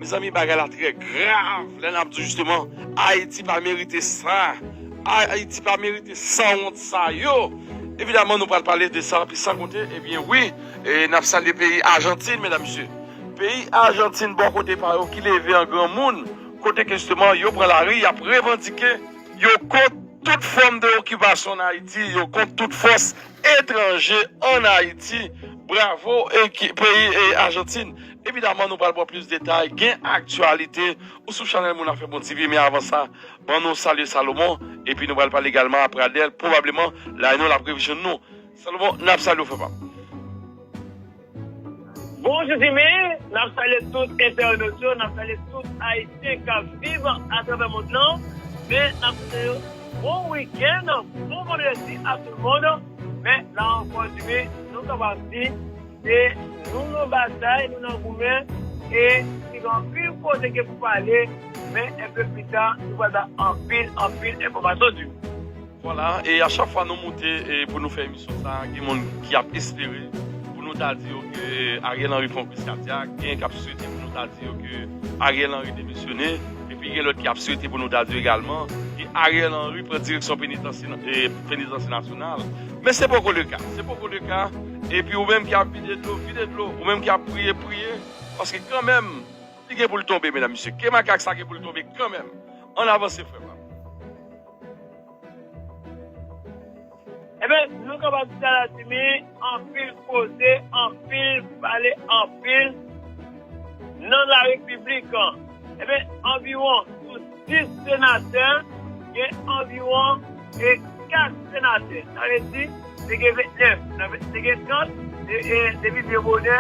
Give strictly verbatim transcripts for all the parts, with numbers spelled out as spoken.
Mezanmi, bagay la trè grav. Lè n ap di w jisteman, Ayiti pa merite sa. Ayiti pa merite sanwont sa yo. Evidaman, nou pral pale de sa, epi san konte, ebyen wi, e n ap salye peyi Ajantin, medam, mesye. Peyi Ajantin, bò kote pa yo, ki leve an granmoun, kote ke jisteman yo pran lari, y ap revandike, yo kont tout fòm de okipasyon an Ayiti, yo kont tout fòs etranje an Ayiti. Bravo, eki-, peyi, e, Ajantin. Evidaman, nou pral pran plis detay. Gen aktyalite. Ou sou chanèl Moun Afè Bon T V, men avan sa, ban nou salye Salomon, epi nou pral pale egalman a Pradel. Pwobableman, la nou l ap revizyon nou. Salomon, n ap salye w, frè pa m. Bonjou Jimmy, n ap salye tout entènot yo, n ap salye tout Ayisyen k ap viv atravè mond lan, men n ap swete yo bon wikenn, bon vandredi a tout moun. Men la ankò Jimmy, nou kapab di, e nou nan batay, nou nan goumen, e si gen anpil kote ke pou pale, men enpe pita, nou pral ba anpil, anpil enfòmasyon Jimmy. Vwala, e a chak fwa nou moute, e pou nou fè emisyon sa, gen moun ki ap espere pou nou ta di yo ke Ariel Henry fè yon kriz kadyak, gen k ap swete pou nou ta di yo ke Ariel Henry demisyone, epi gen lòt ki ap swete pou nou ta di yo egalman ke Ariel Henry pran direksyon penitansye, e, penitansye nasyonal. Men se poko le ka, se poko le ka, epi ou menm ki ap vide dlo, vide dlo, ou menm ki ap priye, priye, paske kanmenm, li gen pou l tonbe, medam, mesye. Ke makak sa gen pou l tonbe kanmenm. Ann avanse, frè pa m. Ebyen, nou kapab di sa la, Jimmy, anpil koze, anpil pale, anpil nan la repiblik. Ebyen, anviwon sou dis senatè, gen anviwon e kat senatè. Sa vle di, te gen vennèf, nan ven-, te gen trant, e, e, depi byen bonè,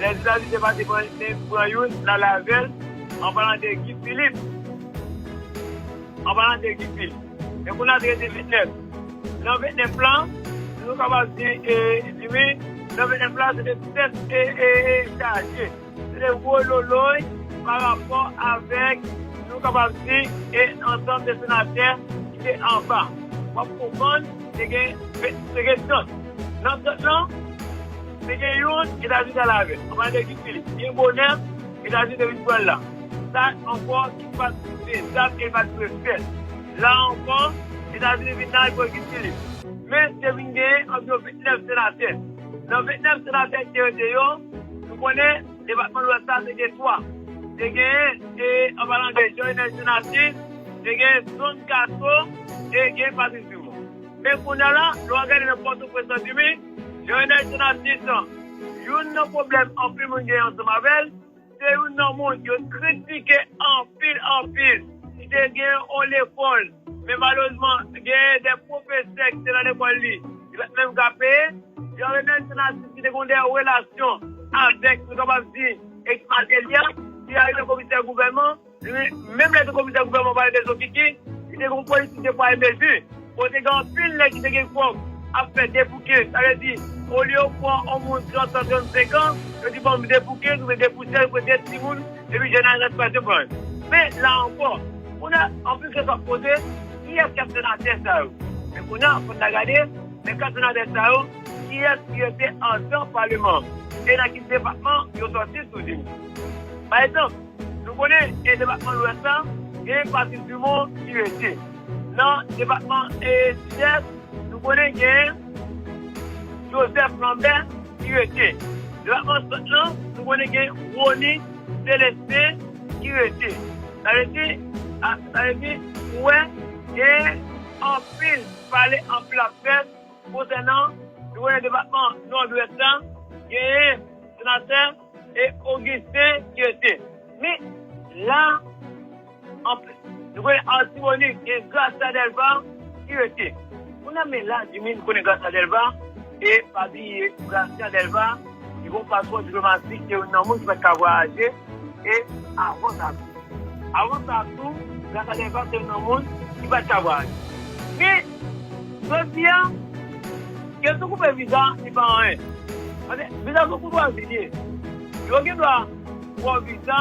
lè Etazini te pase pran, te pran youn, l ale avè l, an palan de Guy Philippe. An palan de Guy Philippe. Men kounye a te rete vennèf. Nan vennèf lan, nou kapab di, e, Jimmy, nan vennèf lan, se te tèt e, e, e chaje. Se te gwo loloy pa rapò avèk, nou kapab di, e ansanm de senatè ki te anba. W ap konprann, te gen, te gen trant. Nan trant lan, te gen youn, Etazini t ale avè l. An palan de Guy Philippe. Byen bonè, Etazini te vin pran l la. Sa ankò ki pa t fezab e pa t dwe fèt. La ankò, Etazini vin nan al pran Guy Philippe. Men te vin genyen anviwon vennèf senatè. Nan vennèf senatè ki te rete yo, nou konnen depatman Lwès la te gen twa. Te genyen, e, an palan de Jean Renel Jean Narcisse, te genyen John Castro, e genyen Patrice Dumont. Men kounye a la, lè w ap gade nan Pòtoprens lan, Jimmy, Jean Renel Jean Narcisse, youn nan pwoblèm anpil moun genyen ansanm avè l, se youn nan moun yo kritike anpil, anpil. Li te gen yon lekòl, men malerezman, gen de pwofesè ki te nan lekòl li, li pa t menm ka peye. Jean Renel Jean Narcisse ki te gen de relasyon avèk, nou kapab di, ekip Martelly a, ki arive komisè gouvènman, li, menm lè te komisè gouvènman pale de Zokiki, li te gen yon politik de pwa e mezi. Kote gen anpil nèg ki te gen kòb ap fè debouke. Sa vle di, olye yo pran yon moun trant an, trannsenk an, yo di, "Bon, m debouke, nou vle debouche, nou vle de timoun, epi jèn nan rete pa te pran." Men, la ankò, kounye a, anpil kesyon ap poze, kiyès ki ap senatè sa yo? Men kounye a, fò n ta gade, men kat senatè sa yo, kiyès ki rete anndan paleman an? E nan ki depatman yo sòti sou li? Pa egzanp, nou konnen, e depatman Lwès la, gen Patrice Dumont ki rete. Nan depatman, e, Sidès, nou konnen gen Joseph Lambert ki rete. Depatman Sant lan, nou konnen gen Rony Célestin ki rete. Sa vle di, a, sa vle di, ou wè, gen anpil pale, anpil ap fèt konsènan, nou konnen depatman Nòdwès la, genyen senatè e Augustin ki rete. Men la, anpil, nou konnen Artibonite, gen Gracia Delva ki rete. Kounye a, men la, Jimmy, nou konnen Gracia Delva, e pa bliye Gracia Delva, li gen yon paspò diplomatik, se youn nan moun ki pa t ka vwayaje, e avan sa tou. Avan sa tou, Gracia Delva se youn nan moun ki pa t ka vwayaje. Men, jodi a, kesyon koupe viza, li pa anyen. Paske viza se yon koutwazi li ye. Yo gen dwa ba w viza,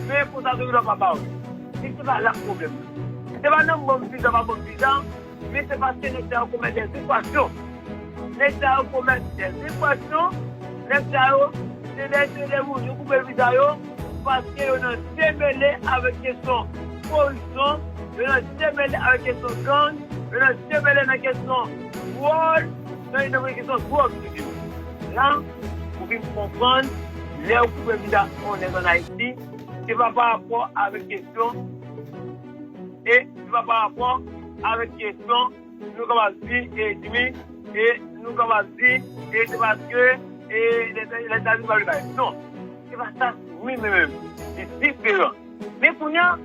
men konsa yo gen dwa pa ba w li. Se pa la pwoblèm nan. Se pa nan ban m viza, pa ban m viza, men se paske nèg sa yo komèt dèzenfraksyon. Nèg sa yo komèt dèzenfraksyon, nèg sa yo, se de, se de moun, yo koupe viza yo, paske yo nan demele avèk kesyon koripsyon, yo nan demele avèk kesyon gang, yo nan demele nan kesyon vòl, nan, nan kesyon dwòg, toujou. La, ou vin konprann, lè ou koupe viza yon nèg ann Ayiti, se pa pa rapò avèk kesyon, e se pa pa rapò avèk kesyon nou kapab di, e, Jimmy, e nou kapab di, e se paske, e, Lèzetazini pa vle bay. Non, se pa sa, wi, men menm. Li diferan. Men kounye a,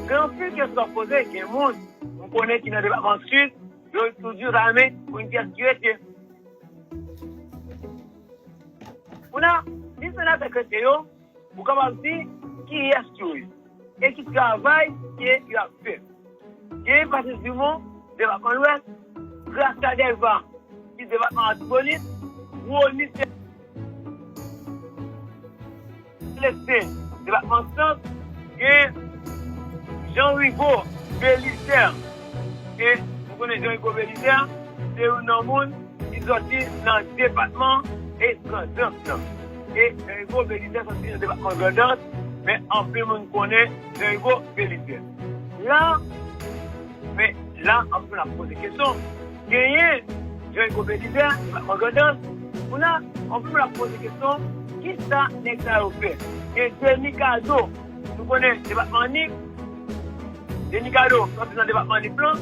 gen anpil kesyon ap poze, gen moun, m konnen ki nan depatman Sid, yo toujou ta renmen pou yon pyès ki rete. Kounye a, ni senatè k rete yo, ou kapab di kiyès yo ye e ki travay ke y ap fè. Gen Patrice Dumont, depatman Lwès, Gracia Delva, ki depatman Latibonit, Rony Célestin, depatman Sant, gen Jean Rigaud Belizaire. E nou konnen Jean Rigaud Belizaire se youn nan moun ki sòti nan depatman Grandans lan. E Jean Rigaud Belizaire sòti nan depatman Grandans, men anpil moun konnen Jean Rigaud Belizaire. La, men la, anpil moun ap poze kesyon. Genyen Jean Rigaud Belizaire, depatman Grandans. Kounye a, anpil moun ap poze kesyon, kisa nèg sa yo fè? Gen Denis Cadeau, nou konnen depatman Nip, Denis Cadeau sòti nan depatman Nip lan.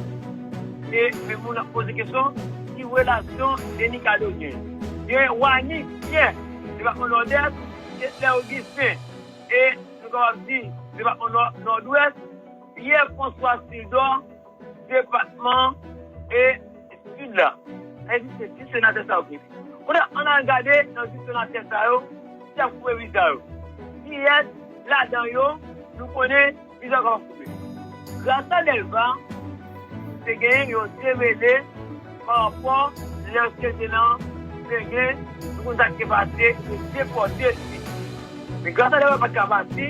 E men moun ap poze kesyon, ki relasyon Denis Cadeau gen? Gen Wany Pierre, depatman Nòdès, Ketlè Augustin, e nou kapab di depatman Nò-, Nòdwès, Pierre François Sildor, depatman e Sid la. Sa vle di se dis senatè sa yo ki. Kounye a, ann al gade nan dis senatè sa yo, ki ap koupe viza yo. Kiyès ladan yo nou konnen viza yo kapab koupe? Gracia Delva te genyen yon demele pa rapò lèske te nan Sengen, nou konn sa k te pase, yo depòte li. Men Gracia Delva pa t ka pati,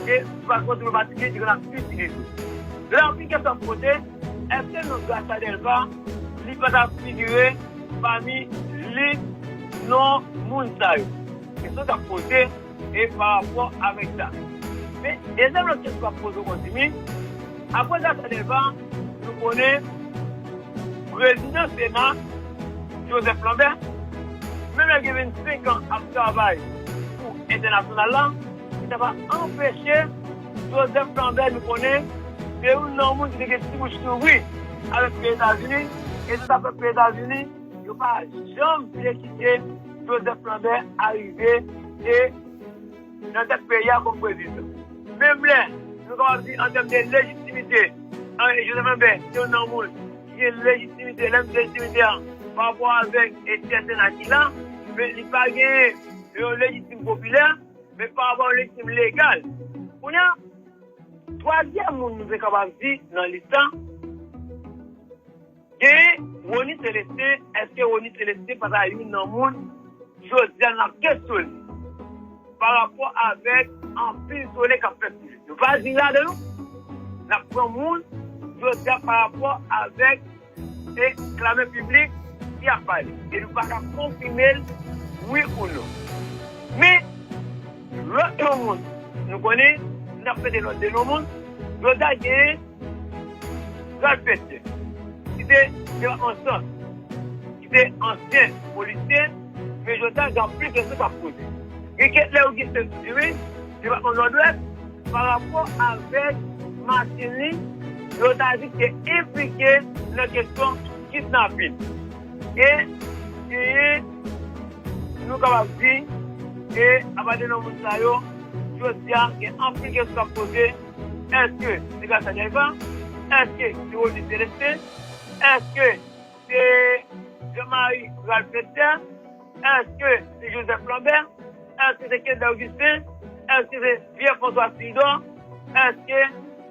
e pa konn se pa pati li te konn ap itilize. Lè anpil kesyon ap poze, èske non Gracia Delva, li pa t ap figire pami lis non moun sa yo? Kesyon k ap poze, e pa rapò avèk sa. Men, dezyèm lòt kesyon k ap poze w kontinye, apre Gracia Delva, nou konnen prezidan Sena, Joseph Lambert, menm lè l gen vennsenk an ap travay pou entènasyonal la, li ta pa anpeche Joseph Lambert, nou konnen, se youn nan moun ki te gen ti bouch louvri avèk peyi Etazini, e se sa k fè peyi Etazini, yo pa janm vle kite Joseph Lambert arive e nan tèt peyi a kòm prezidan. Menm lè, nou kapab di an tèm de lejitimite, an, Joseph Lambert se youn nan moun ki gen lejitimite, lè m di lejitimite a, pa rapò avèk e chèf Sena ki la, men li pa gen yon lejitim popilè, men pa rapò yon lejitim legal. Kounye a, twazyèm moun nou te kapab di nan lis la, gen Rony Célestin, èske Rony Célestin pa ta youn nan moun jodi a n ap kesyone pa rapò avèk anpil tole k ap fèt sou li? Nou pa di ladan yo, n ap pran moun jodi a pa rapò avèk se klamè piblik ki ap pale. E nou pa ka konfime l wi ou non. Men, lòt non moun, nou konnen, n ap mete lòt de non moun, jodi a genyen Ralph Péthière, ki te depatman Sant, ki te ansyen polisye, men jodi a gen anpil kesyon k ap poze. Gen Ketlè Augustin tou di wi, depatman Nòdwès, pa rapò avèk machin li, yo ta di ke enplike nan kesyon kidnapin. E genyen, nou kapab di, e apa de non moun sa yo, jodi a, gen anpil kesyon k ap poze. Èske se Gracia Delva? Èske se Rony Célestin? Èske se Jean Marie Ralph Péthière? Èske se Joseph Lambert? Èske se Ketlè Augustin? Èske se Pierre François Sildor? Èske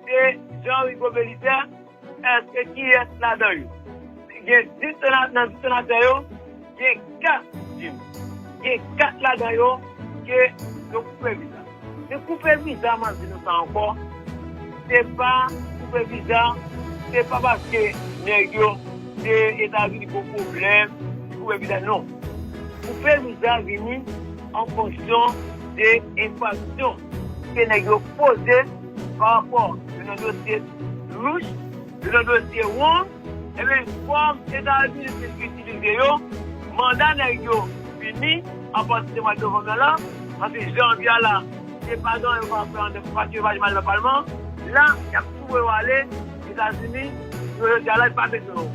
se Jean Rigaud Belizaire? Èske kiyès ladan yo? Gen dis sena-, nan dis senatè yo, gen kat, Jim. Gen kat ladan yo ke yo koupe viza. Men koupe viza, m ap di nou sa ankò, se pa koupe viza, se pa paske nèg yo se Etazini gon pwoblèm, se koupe viza, non. Koupe viza vini an fonksyon de enfraksyon. ke nèg yo poze pa rapò yo nan dosye louch, yo nan dosye won, ebyen, kòm Etazini te itilize yo, manda nèg yo fini apati de mwa novanm nan la, paske janvye a la, se pa gen anyen yo ka fè anndan, paske yo pa janm al nan palman. La, y ap tou voye yo ale Etazini, yo jodi a la, yo pa bezwen yo.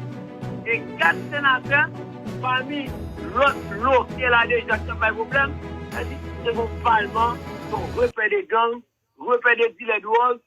E kat senatè, pami lòt lo ki la deja, ki ap bay pwoblèm, sa di, se yon palman, yon repè de gang, repè de dilè dwòg,